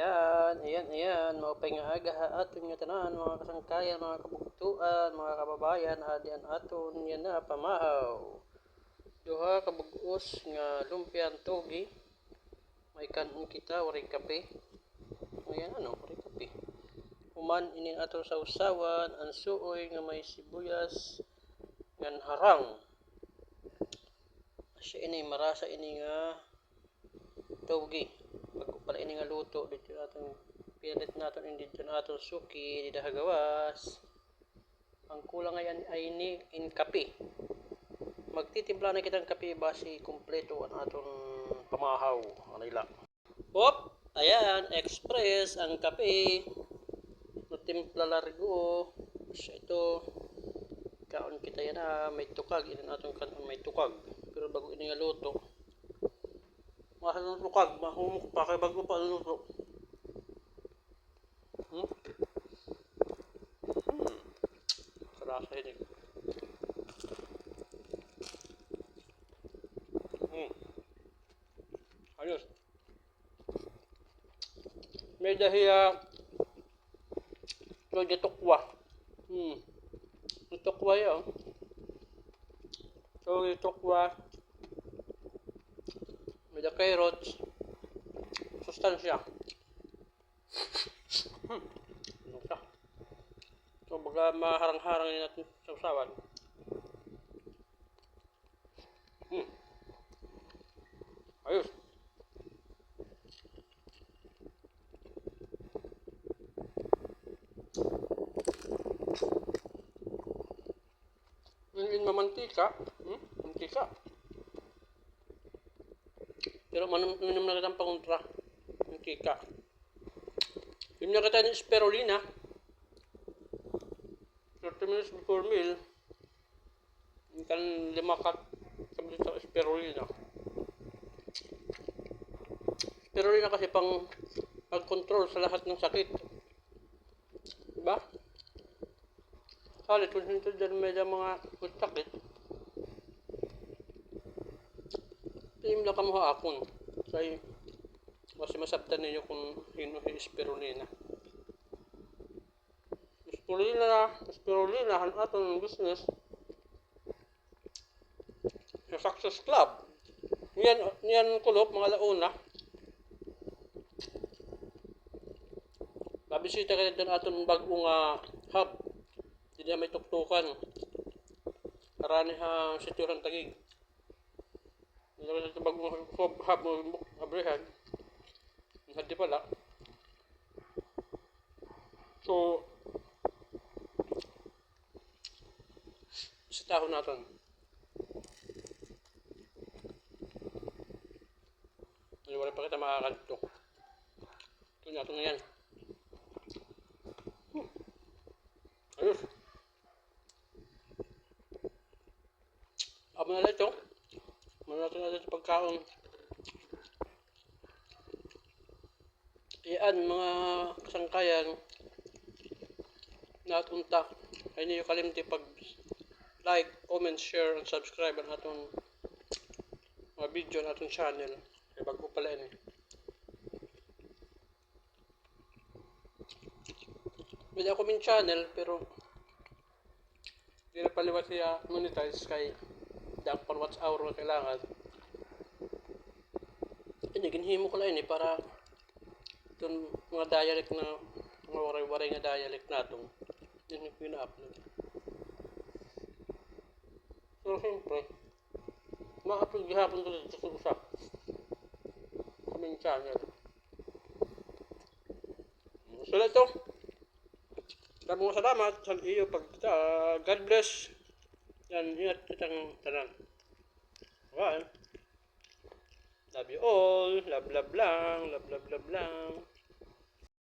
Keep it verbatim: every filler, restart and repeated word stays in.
Ayan, ayan, ayan. Maupay nga aga ha aton ngatanan, mga kasangkayan, mga kabugtoan, mga kababayan, adi an aton yana pamahaw. Duha ka bug-os nga lumpiang togi. May kan-on kita, waray kape. Ayan, ano, waray kape. Human ini an aton sawsawan, an suoy nga may sibuyas ngan harang. Asya ini, marasa ini nga togi. Bag-o pa la ini nga luto, didto naton, pinalit naton ini didto an aton suki, dida ha gawas. An kulang ngay-an ay ini in kape. Magtitimpla na kita hin kape basi kumpleto an aton pamahaw. Ano ila? Hop! Ayan, express an kape. Natimpla largo. Asya ito. Kaon kita yana, may tukag. Ini an aton kan-on may tukag. Pero bag-o ini nga luto. Maasin an tukag, mahumok pa kay bag-o pa luto. Hmm? Hmm. Sarasa ini. Hmm. Ayos. May-ada hiya, may-ada tukwa. Hmm. May tukwa hiya, oh. So, may tukwa. May-ada carrots. Sustansya. Hmm. Ano siya? So, baga maharang-harang ini aton sawsawan. Hmm. Ayos. Ini mamantika. Hmm? Mantika. Pero man-, uminom na kita hin pangontra. Mantika. Uminom na kita hin spirulina. Thirty minutes before meal. Kan lima ka tablet sa spirulina. Spirulina kasi pang, pag-control sa lahat ng sakit. Diba? Salit, kung sino dyan may mga sakit, tiim la kamo ha akon. Kay, mas masabtan ninyo kung hin-o hi spirulina. Spirulina, spirulina, han aton business. Sa Success Club. Niyan, niyan kulop, mga ala una. Mabisita ka didto han aton bag-o nga hub. Didi ha may tuktukan. Harani ha sitio han Taguig. Didi ha may bag-o nga hub, hub, abrihan. Hadi pala. So, bisitahon naton. Ay, wala pa kita makakadto. Ito na, ito na yan. Hmm. Ayos. Amo na la ito. Amo na la ito pagkaon. Iyan, mga kasangkayan, natunta. Ay niyo kalimti pag like, comment, share, and subscribe an aton mga video, an aton channel. Kay bag-o pa la ini. May-ada ako hin channel, pero diri pa liwat hiya monetize kay dako pa hin watch hour nga kailangan. Ini, ginhimo ko la ini para iton mga dialect na, mga Waray-Waray nga dialect naton. Ini ko gina-upload. Pero siyempre, ma-upload gihapon ito didto sa usa. Sa main channel. So, ito. Damo nga salamat sa iyo pagkita. God bless. Yan, ingat kitang tanan. Bye. Love you all. Love, love lang. Love, love, love lang.